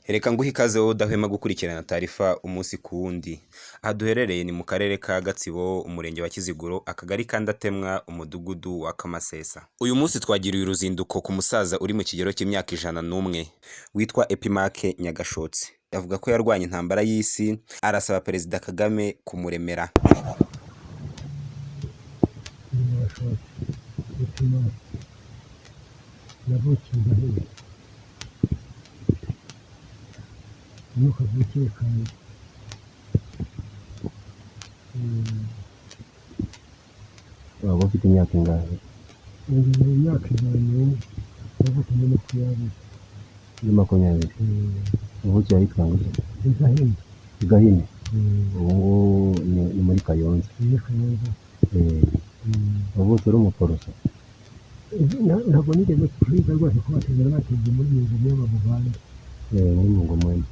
Reka nguhe ikaze wowe udahwema gukurikirana Taarifa umunsi ku wundi. Aha duherereye ni mu karere ka Gatsibo, umurenge wa Kiziguro, akagari ka Ndatemwa, umudugudu wa Kamasesa. Uyu munsi twagiriye uruzinduko ku musaza uri mu kigero cy'imyaka 101 witwa Epimake Nyagashotsi. Avuga ko yarwanye intambara y'isi, arasaba Perezida Kagame kumuremera. Nyagashotsi Epimake, navukiye i Gahini, niho kavukire kanjye. Waba ufite imyaka ingahe? Ngeze mu myaka 101, navutse muri 20. Muri 20. Wavukiye ahitwa ngo iki? I Gahini. I Gahini. Ubu ngubu ni muri Kayonza. Muri Kayonza. Wavutse uri umuporoso? Ntabwo nigeze kwiga rwose, ko bateze bateze muri Mungu mu Buganda. Muri Mungu mwene.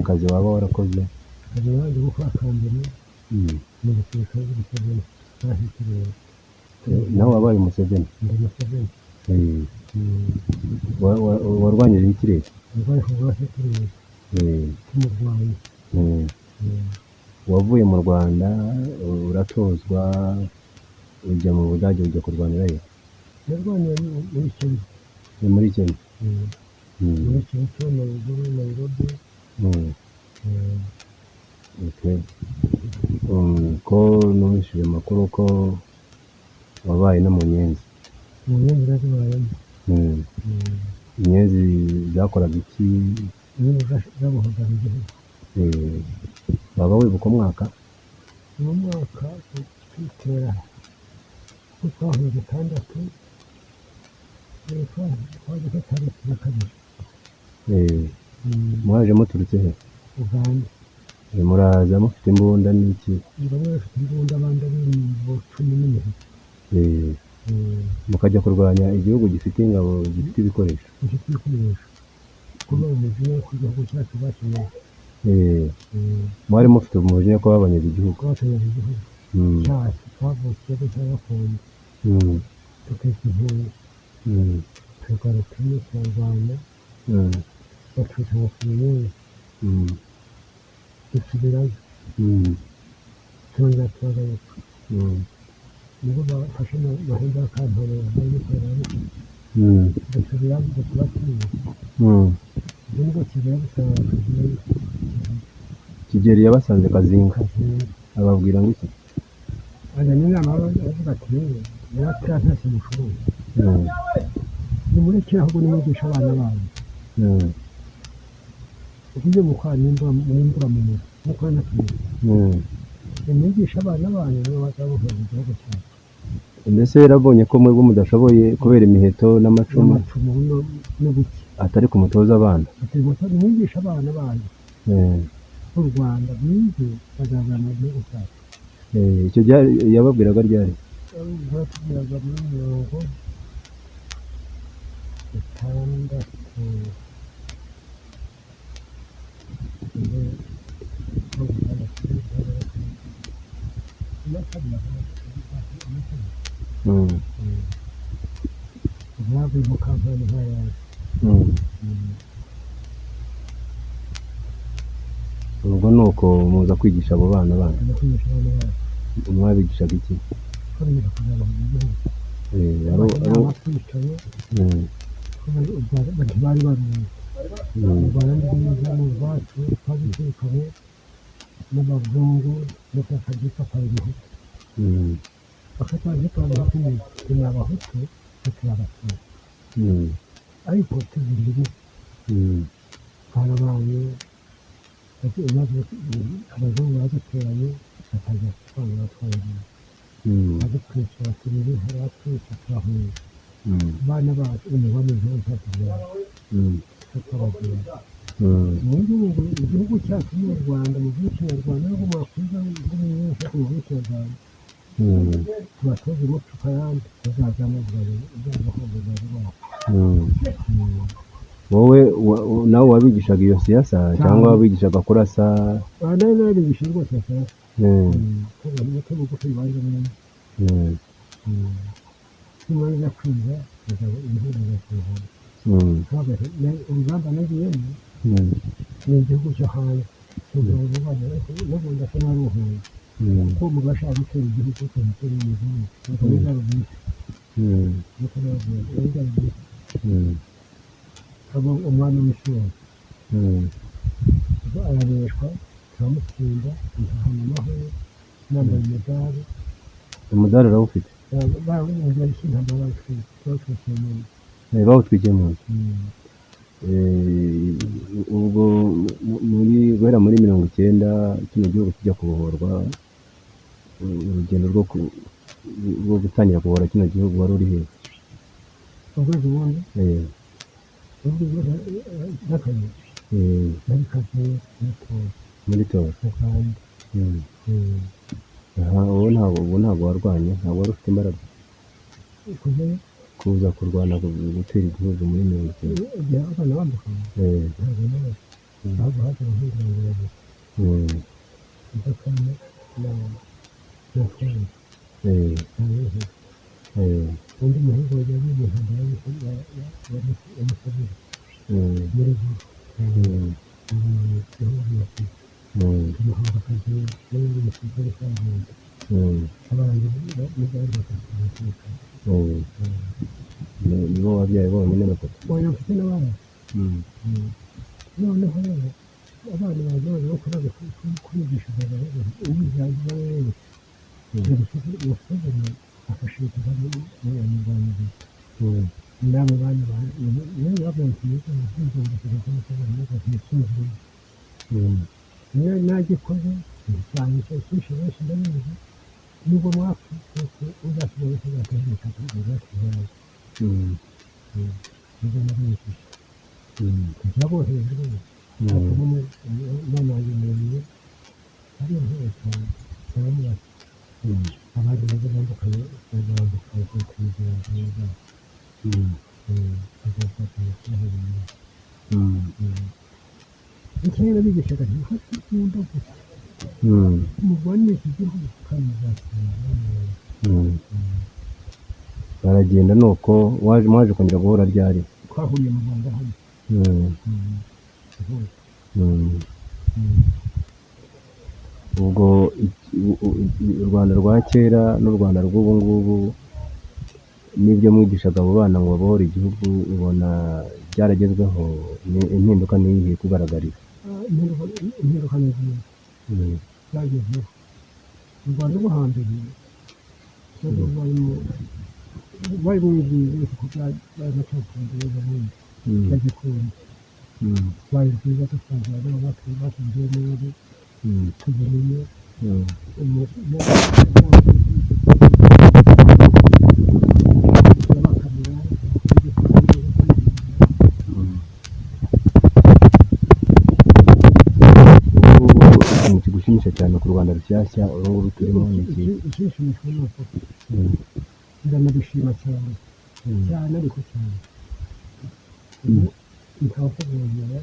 Akazi waba warakoze? Akazi nabanje gukora ka mbere mu gisirikare cy'Umuseveni ka Hitler. Nawe wabaye Museveni? Ndi Museveni. Warwanyije Hitler? Narwanye ku bwa Hitler, tumurwanya. Wavuye mu Rwanda uratozwa, ujya mu Budage, ujya kurwanirayo? Narwaniye muri Kenya. Ni muri Kenya. Muri Kenya, Nairobi, Nairobi. Okay. Ko numvishije amakuru ko wabaye no mu nyenzi? Mu nyenzi nazibayemo. Inyenzi zakoraga iki? Inyenzi zabohozaga igihugu. Waba wibuka umwaka? Mu mwaka twitera ko twahuye 6, twaje 62. Mwaje muturutse he? Uganda. Muraza mufite imbunda n'iki? Bamwe bafite imbunda, abandi ari cumi n'imiheto. Mukajya kurwanya igihugu gifite ingabo, gifite ibikoresho? Gifite ibikoresho, kubera umujinya ko igihugu cyacu bakeneye. Mwari mufite umujinya ko babanyaze igihugu? Bakeneye igihugu cyacu twavukiye cya gakondo, tukitwa impunzi, tugaruka ino turarwana, batwita ngo turi, dusubirayo, turongera turagaruka. Nibwo bafashe amahembe y'akantorera barabikora, dusubirayo tubatsinda. Ubwo nibwo Kigeli gusaba Kazinga. Kigeli yabasanze Kazinga? Kazinga. Ababwira ngo iki? Azana inama, aravuga ati: "Rero muratera ntacyo mushoboye, nimurekere ahubwo nimwigishe abana banyu uburyo mukora n'imburamumaro mukora na kimwe. Nimwigishe abana banyu, nibo bazabohora igihugu cyacu." Mbese yarabonye ko mwebwe mudashoboye kubera imiheto n'amacumu? N'amacumu n'ubuki. Atari ku mutoza abana. Ati: "Nimwigishe abana banyu b'u Rwanda, bige, bazazana igihugu cyacu." Icyo yababwiraga ryari? Batubwiraga muri 60, 62, 62. Bavuye mu kampani nk'ayaje. Ubwo ni uko muza kwigisha abo bana banyu? Tuza kwigisha abana bacu. Mwabigishaga iki? Twabigisha kuzabaho igihugu. Inama twicaye, ntibari baruzi u Rwanda ni rwiza, ni urwacu, twabizirikanye n'abazungu, ndetse bakabyita Parmehutu. Bakatwara Parmehutu, ni Abahutu, turi Abatutsi, ariko tugira ubumwe. Twarabaye abazungu baduteranye, batangira kutwanga, batwangira, badutwica, baturira, baratwica, turahunga. Abana bacu umubano igihugu cyacu byari twabagira. Ubu ngubu igihugu cyacu ni u Rwanda, mu gihugu cy'Ikinyarwanda, nubwo mwakwiga indimi nyinshi, ariko mu gihugu cy'Ikinyarwanda tubatoze umuco kandi bazazamurwa, uzabaho. Wowe nawe wabigishaga iyo siyasa cyangwa wabigishaga kurasa? Nawe narigisha rwose siyasa. Umuco mugufi bibanza munini. Nimanza kwiga igihugu kizakubohora. Urugamba nagiyemo. Ni igihugu cyo hanze n'ubundi asa n'aruhuye kuko umugabo ashaka gutera igihugu cyose umuzungu nuko bizarubise nuko bizarubise aba umwami w'isuri arabeshwa turamutsinda ntahana amahoro nambaye umudari. Umudari urawufite? Barawugira intambara bawutwikiye mu nzu. Bawutwikiye mu nzu. Ubwo muri guhera muri 90 kino gihugu kijya kubohorwa, urugendo rwo gutangira kubohora kino gihugu wari uri hehe? Urwego ubundi urwego rw'akazi nari kazi muri muri Tora Uganda. Ubu ntabwo warwanye, ntabwo wari ufite imbaraga kujyayo kuza kurwana gutera igihugu muri 90? Igihe abana bambuka ntabwo nawe ahubwo haje abahungu babiri Bakame na Frank na undi muhungu wajya mu ntambara ya Museveni muri Gulu tumuhabwa akazi n'undi musirikare cyagenda abandi n'abandi bakafite umutekano. Nibo wabyaye bonyine batatu? Oya, mfite n'abandi. Noneho rero abana banjye bose bakoraga kubigisha uwijanze wewe Museveni afashe ubutaka bw'abanyarwanda n'abo bana niyo bavuye ntisunzure niyo nagikoze cyane cyinshi benshi ndabizi nubwo mwapfa twese uzasigaye wese azatera ubutaka bwacu nibwo nabigishije turabohereje rwose ariko umwana wanjye muremure ari intebe cyane baramubaza abandi nabo bambukanye bambukanye kwigira neza icyo bigishaga ntifate imbunda gusa murwanire iki gihugu kandi muzatsinda. Baragenda nuko mwaje kongera guhura ryari? Twahuriye mu Rwanda hano. Ubwo u Rwanda rwa kera n'u Rwanda rw'ubu ngubu n'ibyo mwigishaga abo bana ngo babohore igihugu ubona byaragezweho? Impinduka ni iyihe ikugaragarira? Impinduka ni nziza zagezeho. U Rwanda rwo hambere narwo rwarimo rwari rwizihiwe kuko bari bacakundeye gahunda bagikunda rwari rwiza dusangira n'abo batubwiye nabi tubimenye. Ubu ngubu ikintu kigushimisha cyane ku Rwanda rushyashya uru nguru turimo ni iki? Icyishimishwa ni uko ndanabishima cyane cyane ariko cyane ubu ntawukubonera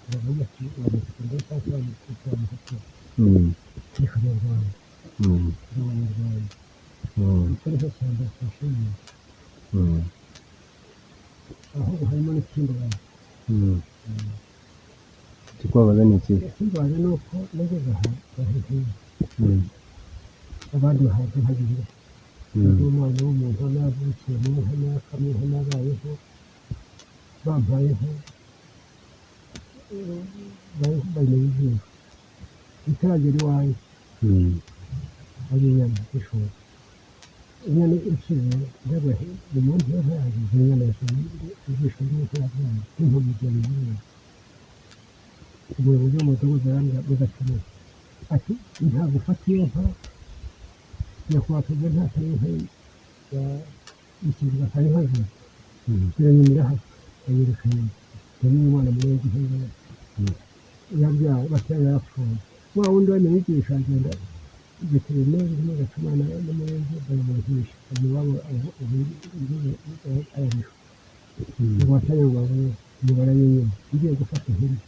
uravuga ati wamukunda cyangwa wamukunda wamukunda ni Kanyarwanda ni Abanyarwanda. Icyo nicyo cya mbere kinshimiye ahubwo harimo n'ikimbabaza. Ikikubabaza ni iki? Ikimbabaza ni uko nageze aha bahehe abandi bahabwa inka. Ndi umwana w'umuntu navukiye mu nka nakamye inka nabayeho bampayeho bayimenya ijisho itaragera iwanjye ari inyana y'ishoka inyana iciye ndabona umuntu inka yagize inyana ijisho ry'inka yabyaye n'impumyi y'inka. Umuyobozi w'umudugudu arambwira mudacumuye ati ntabwo ufata iyo nka nyakubahwa perezida ntatari inka ikiziba atari inka nzima biranyumira hano anyereka nyina ndabona umwana murenze inka yabyaye batya yarapfuye wa wundi wamenyigisha agenda veterineri n'agacuma n'umurenzi baramuhisha iwabo ararishwa ngo batari babone umubare w'inyuma ngiye gufata ihene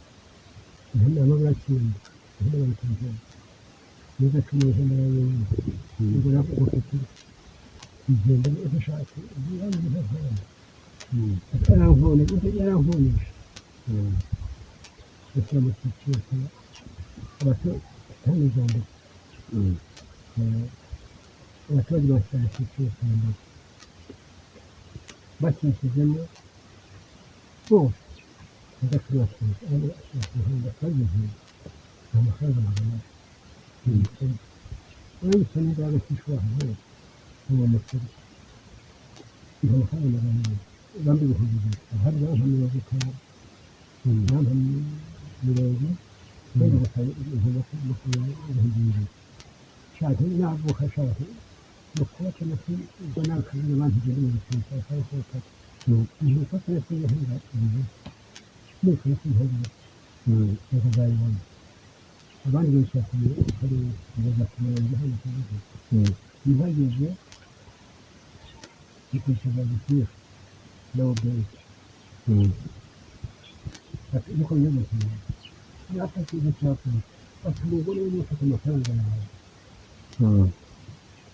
ihene amabura kinda ihene bayita ihene n'agacuma ihene y'inyuma ubwo nako gufite igenda udashaka yarankonesha. Bashyira mu cyiciro abaturage ijambo. Abaturage bashyira mu cyiciro cya mbere, bakishijemo bose badakwirakwiza abaturage amafaranga 400. Urabona n'imbaraga zishobora kuba mu mukuru amafaranga 400 bambi 2000, ahari banki 50, banki 40, 20,000. Shaka navuka, shaka nukubaca ubwo nakazi banki igenda mu giceri cya kane cya tatu ntufata neza guhinga ibintu nifuna kubihinga bakazayibona abandi benshi bakomeye kugeza ku murenge hano ku ntihageze gikurikiza gitifu nawe ubwenge nuko bimeze yafashe icyo cyapa, ati umugore we ufata amafaranga yawe,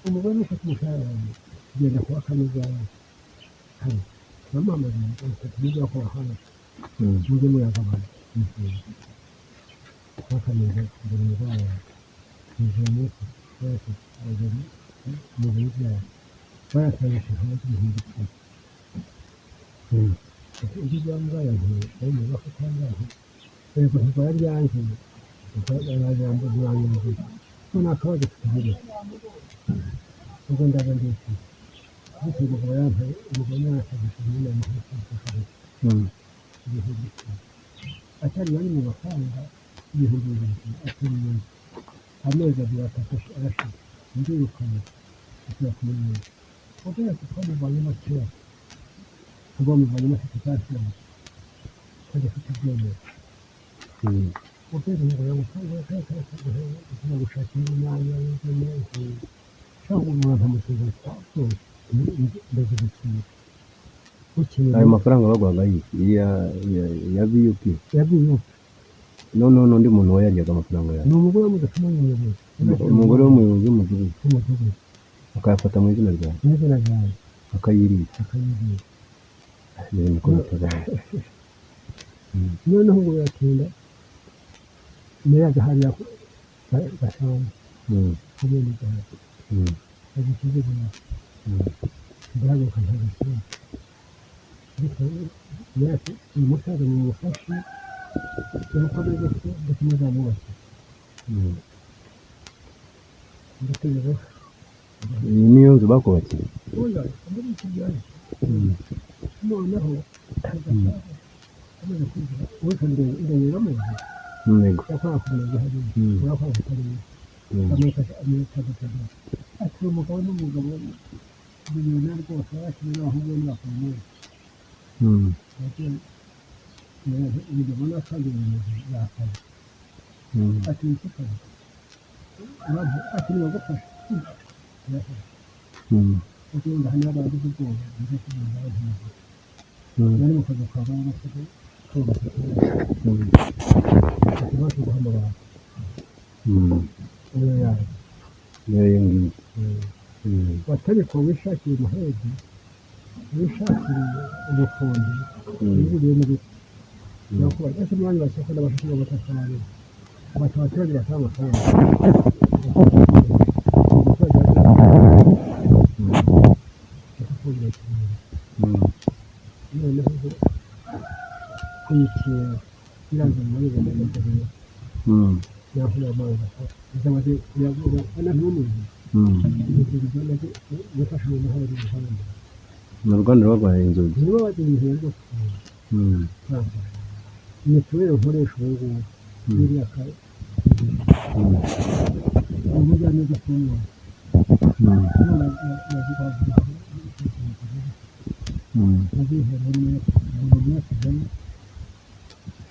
umugore ufata amafaranga yawe, genda kuwa kane uzawe hano turamuhamagara ati nibyo ko hano mujye muyagabana. Kuwa kane mbere umugore wawe injira munsi wese abageni mu bintu byawe bayatangishije hanze 10,000. Ibyo byangaye nti ari mu bafata yego ntirwara ryanjye jambo ntiwanyumvira none akabazo tukagira ubwo ndaba ndishyuye ariko umugabo yampaye umugabo yarasabishije nyine amuha 10,000 atari yari mu mafaranga 2000 atari yari amezi abiri atatu arashize ndirukanye asubira ku murenge ubwo yose twamuvanyemo kera ubwo bamuvanyemo afite icyashyiramo kadafite ibyemezo urwego ngo yagushakira gushakira imyanya y'inzu cyangwa umuntu amusiga byose ndazigusiga bukeye. Ayo mafaranga baguhaga ya VUP? Yavuye. Noneho n'undi muntu wayaryaga amafaranga yawe? Ni umugore w'umudamu w'umuyobozi. Umugore w'umuyobozi w'umudugudu? W'umudugudu. Akayafata mu izina ryawe? Mu izina ryanjye. Akayirira? Akayirira. Ibintu niko bitabaho. Noneho ubwo biratinda meya hariya gasanga komine gahari agikize ndahaguruka ntagasanga ariko meya ati uyu musaza mumufashe nuko ameze se ndetse muzamwubakire. Ndategereza. Iyi niyo nzu bakubakiye? Oya, muri iki gihe noneho amaze kwinjira wese ndebera mu nzu. Yego. Yakora ku murenge hariya urakora ku karere amurika gutega ati uwo mugabo n'umugabo miliyoni rwose yarashyizwe n'abahungu be n'abakomeye umugabo n'akandi ibintu yakaze ati iki kazi ati nibagufasha ugenda hano abagize ubwoba ndetse kugenda bahinze bari mu kazi kwa baba bafite kubaka ati baje guha amabati niyo yayo. Niyo iyo ngiyo. Watariko wishakiye umuhezi wishakire umufundi wiguriye n'ibiti yakuba ese umwanya bashyira n'abashaka amatafari bati abaturage batanga amafaranga abaturage batanga noneho ubwo kuyikinga iranze muri bibiri na yahuye amazi izamaze kuyagura ntumuzi yafashe mu muhanda umuhanda. Mu Rwanda baguhaye inzugi? Nibo bagize inzira rwo mituweli nkoresha ubu ngubu iriya kare umujyaneza kumwe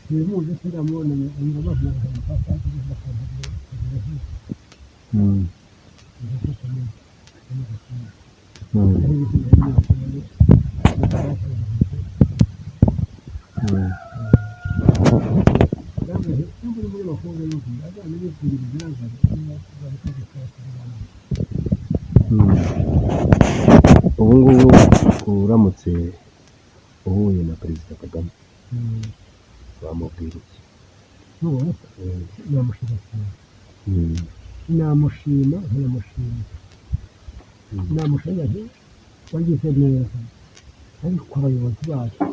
simuzi sindamubona ngo bavuga Ubu ngubu uramutse uhuye na Perezida Kagame wamubwira iki? N'ubu namushima cyane, namushima nkanamushima, namushima nti wagize neza. Ariko abayobozi bacu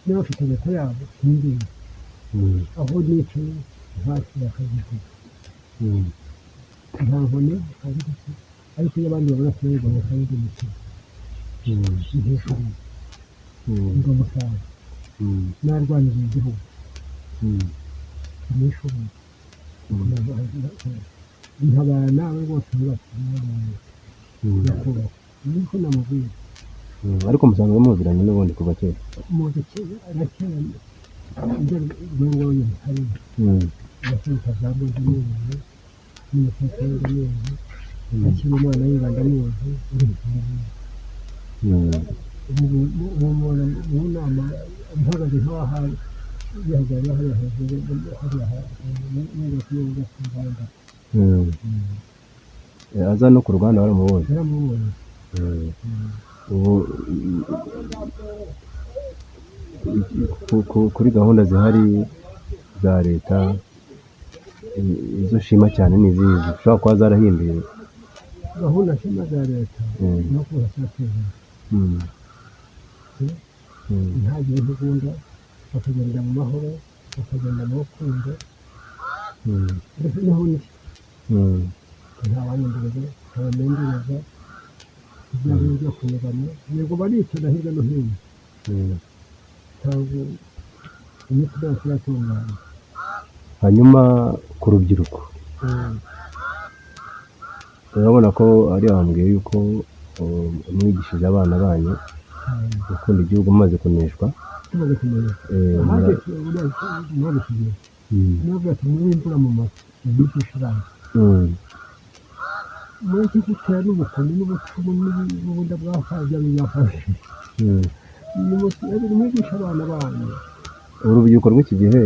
niba bafite leta yabo simbizi, aho nicaye ntacyo bakabivuga, nta nkoni bakabivuga. Ariko iyo abandi babona turabibona kandi imikino ntishobora, ndi umusaza, narwaniriye igihugu, sinishoboye, ntabara nawe rwose wubatse nyakubahwa, niko namubwira. Ariko musanzwe muziranye n'ubundi kuva kera? Muzi na kera njya rwengo hariya abasore zambuye ndamuzi, n'umukecuru ndamuzi, akiri umwana yiga ndamuzi. Ubu mu nama mpagaze nk'aha yihagarara hariya hejuru hariya n'ingofero yo ku ruganda. Aza no ku ruganda waramubonye? Yaramubonye. Ubu kuri gahunda zihari za leta, izo ushima cyane ni izihe zishobora kuba zarahinduye? Gahunda nshima za leta ni uko bazateza ntagire intugunda, bakagenda mu mahoro, bakagenda mu rukundo, ndetse n'ubundi ntawanyumviriza, ntabamendereza ibyo ari byo kunyuramo. Yego baricana hirya no hino, ntabwo imitima yose iratungana. Hanyuma ku rubyiruko, urabona ko ari bambwiye yuko mwigishije abana banyu gukunda igihugu mumaze kuneshwa. Tumaze kumenya ahandi mwabishyize nubwo ati muri imvura mu mazu mwigisha abana mureke gutera n'ubukoni n'ubucumu n'ubunda bwafabya bwafashe, mwigisha abana banyu. Urubyiruko rw'iki gihe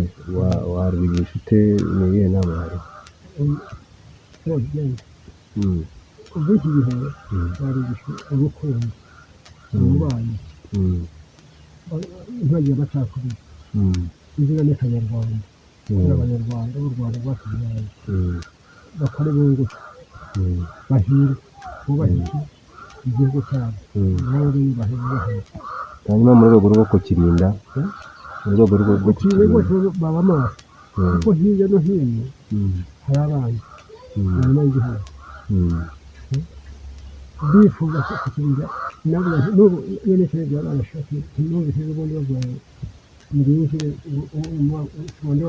warwigisha ute? Ni iyihe nama waruha? Ubwo iki gihe barigisha urukundo, umubano, ntibagira amacakubiri, izina ni kanyarwanda, turi abanyarwanda b'u Rwanda rwatubyaye, bakore bunguke, bahirwe, bubahe igihugu cyabo, nabo biyubahe, bubahe. Hanyuma mu rwego rwo kukirinda, mu rwego rwo Ukiwe kukirinda rwose baba maso, kuko hirya no hino hari abana inyuma y'igihugu bifuza kukirinda. Nabo n'ubu iyo nicaye abana shati numvise ubundi bavuga ngo mbinjire segonderi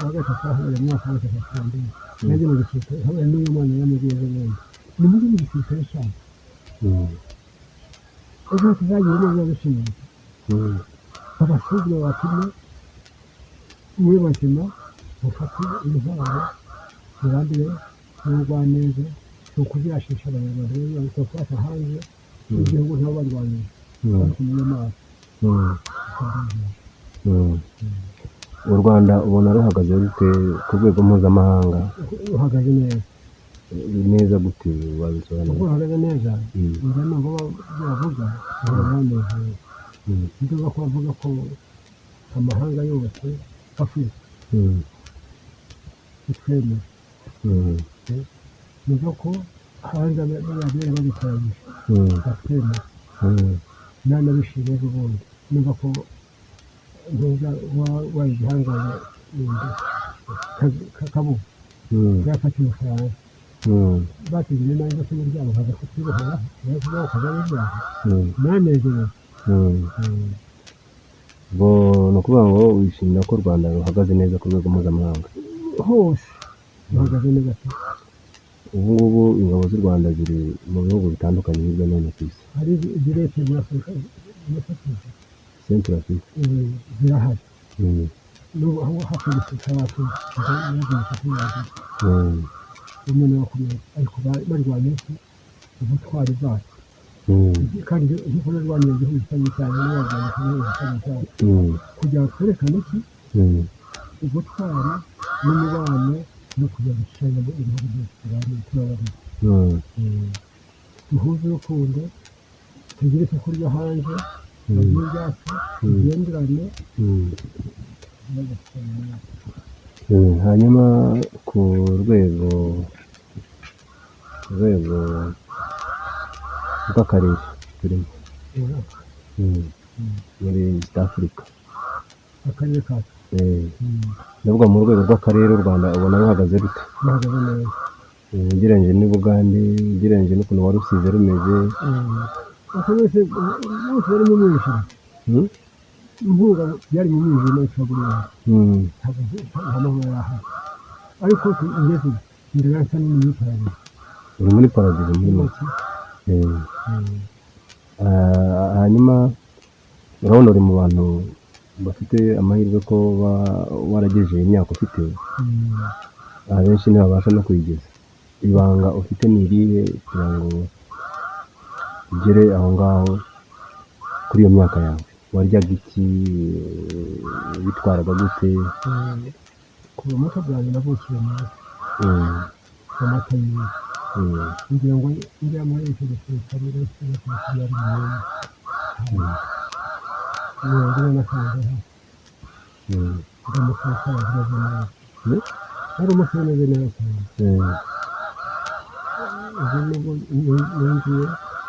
wa gatatu ahabaye mu mwaka wa gatatu segonderi, najye mu gisirikare habaye n'uyu mwana yamubwiye ejo bundi ni muri mu gisirikare cyane, ejo tuzagira inama y'abashinzwe babasuzume bapime muri bazima, mufate intwaro mubandire n'ubugwaneza, si ukuzirashisha abanyarwanda rero si ukubata hanze y'igihugu nabo barwanira, ariko muri maso. U Rwanda ubona ruhagaze rute ku rwego mpuzamahanga? Ruhagaze neza. Neza gute? Kuko Wabisobanura? Ruhagaze neza. Njya numva bavuga banezerewe, ndumva ko bavuga ko amahanga yose Afurika itwemera, numva ko hanze bariya babitoranyije batwemera, nanabishimye ejo bundi numva ko ntuza wabaye igihangange Kabuga yafatiye Ubufaransa, bateguye nabi bose n'ibyabo baza kutwibohora bakaza n'ibyaha, nanezerewe. Ubwo ni ukuvuga ngo wishimira ko u Rwanda ruhagaze neza ku rwego mpuzamahanga? Hose ruhagaze neza pe. Ubu ngubu ingabo z'u Rwanda ziri mu bihugu bitandukanye hirya no hino ku isi. Hari iziretse muri Afurika, muri Afurika. Central Africa. Zirahari n'ubu aho hakurya bacu umwe bakomeye, ariko barwanya iki ubutwari bwacu, kandi nk'uko narwaniye igihugu gikomeye cyane n'abarwanya ku gihugu gikomeye cyane, kugira ngo twerekane iki ubutwari n'umubano no kujya gushyira ibihugu byose tubanye turabarira, duhuze urukundo, tugire isoko ryo hanze, bagire ibyacu, tugenderane. Ikibazo cyane. Hanyuma ku rwego rw'akarere turimo, muri East Africa. Akarere kacu. Ndavuga mu rwego rw'akarere, u Rwanda ubona ruhagaze rute? Bahagaze neza. Ugereranyije n'Ubugande, ugereranyije n'ukuntu wari usize rumeze. Uko bose bose bari mu mwijima. Impunga byari mu mwijima icagurira. Ntabwo nta mahoro yari ahari, ariko ngeze ubu inzira nsa n'iri muri paradizo. Uri muri paradizo muri make. Hanyuma urabona uri mu bantu bafite amahirwe ko waragejeje imyaka ufite, abenshi ntibabasha no kuyigeza. Ibanga ufite ni irihe kugira ngo ugere aho ngaho kuri iyo myaka yawe? Waryaga iki? Witwaraga gute? Kuva muto bwanjye navukiye mu amata yiwe. Ngira ngo njya muri icyo gisirikare rero 28, 45. Ndi umusirikare umeze neza. Yari umusore umeze neza cyane. Ubwo nubwo ninjiye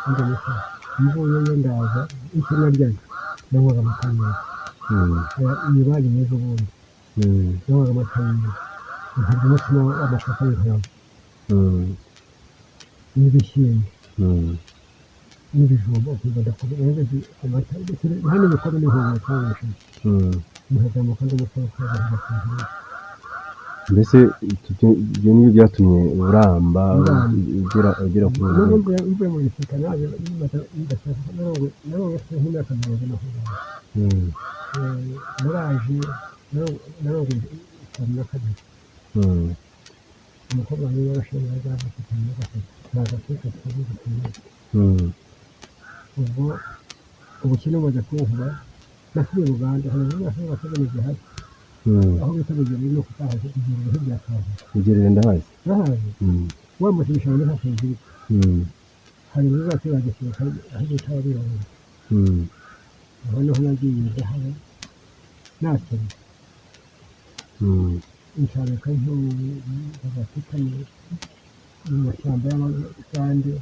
ndi umusore, mvuyeyo ndaza, icyo naryaga nanywaga amata meza. Iyi bari meza ubundi. Nanywaga amata meza, nkarya umutsima w'amasaka y'inkarama n'ibishyimbo n'ibijumba, ukumva ndakomeye. Amata ndetse nta n'ibikombe n'inkongoro twanywesheje. Nkazamuka ndi umusore ukagenda ku. Mbese ibyo nibyo byatumye uramba? Uramba. Ugera ku Nubwo mvuye mu gisirikare naje ndashaka narongo nk'imyaka 40. Naraje narongo 52. Umukobwa wanjye yarashinze yazavutse 53, naza kuri gatatu gatandatu. Ubwo ubukene bumaze kunkuba, nasubiye Uganda hari imyaka y'abateganya gihari. Aho bita Bugeri no kutahazi kugira ibihe bya kazi. Ugerere ndahazi. Urahazi? Wambutse ibishanga nta kazi. Hari inzu zacu za gisirikare aho bita Abirabura. Aho niho nagiye ndahaba nakennye. Nshabika nk'abafitanye mu mashyamba y'Abagande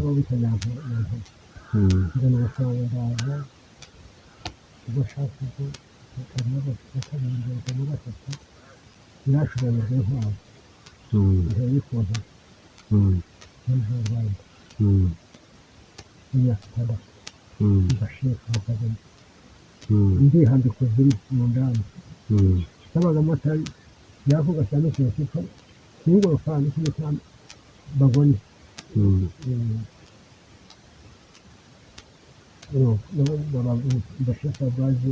aho bita Nyankobe. Nzana amafaranga ndaza, ubwo nshaka ubwo 2, 2, 3 yarashoboye inkwavu. Ntiyayikunda. Muri Rwanda y'imyaka 6. Mbashefu bakazana. Ndihamba ikuzimu mu ndani. Nabaga amata yavuga cyane ikintu cyitwa n'ingorofani, ikintu cya bagone. Mbashefu bazi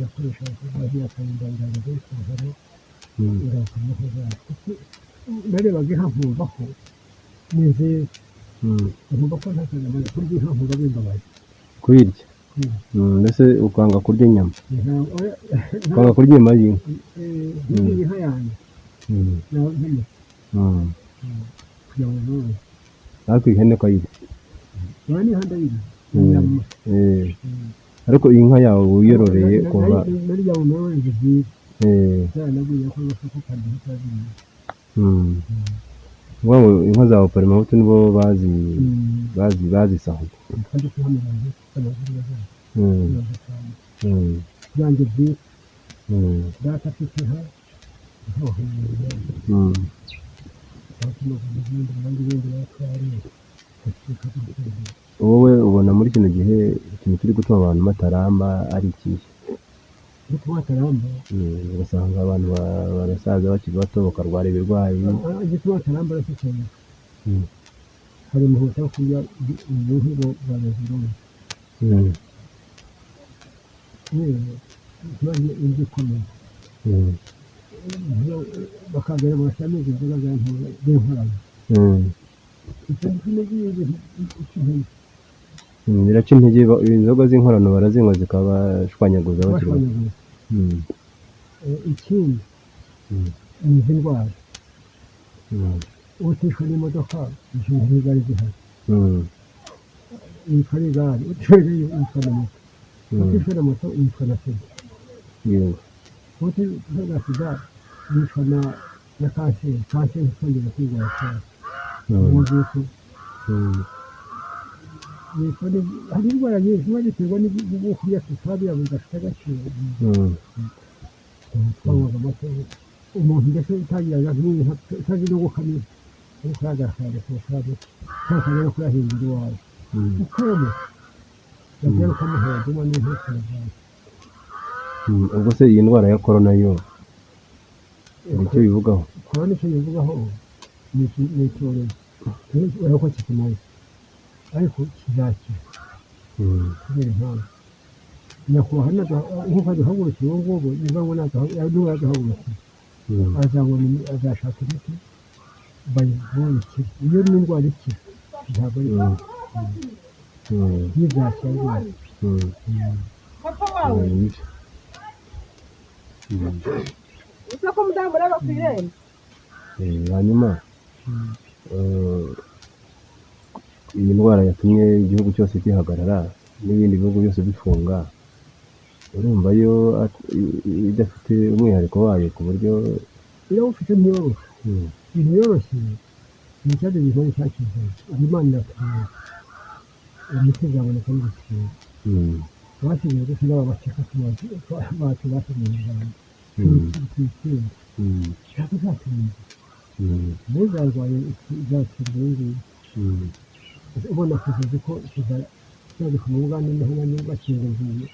yakoresha bazi yakayinda ndaza ipantaro. Ngaruka mu zacu kuko narebaga inka nkumva ko ni nziza. Nkumva ko nta kazi kurya inka nkumva bimbabaje. Kuyirya? Mbese ukanga kurya inyama, ukanga kurya inyama y'inka? Nk'iyi inka yanjye nawe nkene kugira ngo nube. Ariko ihene ukayirya? Nawe ni inka ndayirya inyama. Ariko iyi nka yawe wiyororeye kuva Narya mu nawe inzu nziza. Byaranaguye ko bafata kandi ntitaziriye. Ukuvuga ngo inka zawe Parmehutu nibo bazi bazisahuye? Kandi kuba 50 50. Byanjye bwite. Data afite inka ntoheye. Abandi bindi batwariye. Wowe ubona muri kino gihe ikintu kiri gutuma abantu bataramba ari ikihe? Gutuma bataramba? Ugasanga abantu barasaza bakiri bato, bakarwara ibirwayi. Igituma bataramba aracyo. Hari umuhutu wo kurya ubuhi bwa bezironi. Yewe indyo ikomeye. Bakagera bagashyiramo izo nzoga za z'inkorano. Icyo n'ibindi ica intege. Biraca intege, inzoga z'inkorano barazinywa zikabashwanyaguza bakiri bato. Bashwanyaguza. Ikindi ni izi ndwara. Utishwe n'imodoka, izo ntizari zihari. Yitwa n'igare, utishwe yitwa na moto. Utishwe na moto yitwa na sida. Yego. Kuko na sida yicwa na kanseri, kanseri ntitwongere kwirwara cyane. Umuvuduko yicwa hari indwara nyinshi ziba ziterwa n'ibyo kurya tutabiya bidafite agaciro. Twanywaga amata, umuntu mbese utagiraga nk'inka, utazi no gukama inka, ariko yagahaga cyangwa ukajya no kuyahingira iwawe ukayamo, yabyara ukamuhenda unywa n'inka ukayavana. Ubwo se iyi ndwara ya korona yo hari icyo bivugaho? Korona icyo bivugaho ni icyorezo, urabona ko kikimaze ariko kizakira kubera impamvu nyakubahwa nk'uko aduhagurukiye ubu ngubu, niba ngo n'ubu yaduhagurukiye, azabona azashaka imiti bayivure ikire. Iyo ni indwara ikira, ntabwo ari ntizakira rwose. Papa wawe. Nibyo. Uzi ko umudamu ureba ku irembo. Hanyuma iyi ndwara yatumye igihugu cyose gihagarara n'ibindi bihugu byose bifunga, urumva yo idafite umwihariko wayo ku buryo Iyo ufite ntiyoroshye, ibintu yoroshye ni ikibazo gikomeye cyakizanye. Ubu Imana iraturinda, imiti izaboneka n'urukingo. Abasigaye gusa n'aba bakeka bacu basigaye mu Rwanda, tuyitsinda, ntabwo izaturinda. Ntuzarwaye izakira ubu ngubu. Ubona kuvuza ko kizaduka mu Bugande niho bamwe bakinguye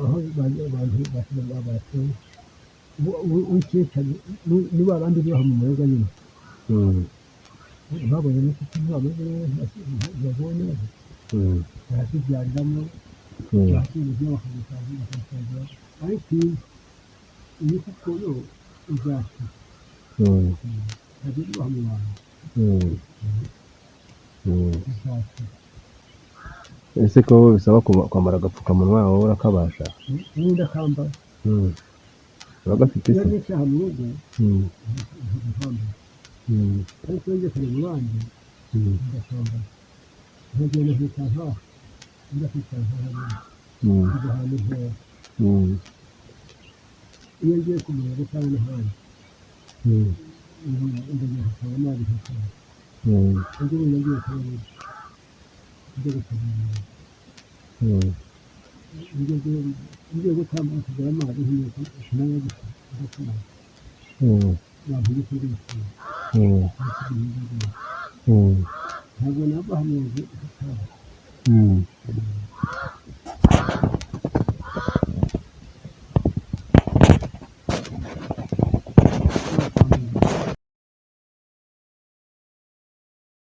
aho abantu batuye. Uwikeka ni ba bandi bibaha mu muyaga nyine, babonye imiti ntibameze neza, ntibaguwe neza, barazibyariramo, bakira bakabisanga bakabisanga, ariko iyi kuko yo izakira, ntabwo ibaha mu bantu, izakira. Ese ko bisaba kwambara agapfukamunwa, wowe urakabasha? Ubundi akambara. Uragafite Iyo se? n'icyaha mu rugo ntabwo, ariko iyo ngiye kujya mu bandi ndakambara, nkagenda nkicara nkaha, njya kwicara nkaha nyine, nkajya ahantu intera. Iyo ngiye ku murongo cyangwa n'ahandi, ndagenda nkasanga nabi nkicara. Ubwo ubu ngiye kubona njya gutabara, ngiye gutambuka kugura amazi, ngiye kumanywa gusa ndakumva abantu b'ikindi kintu. Ntabwo nava hano nzu ntaha.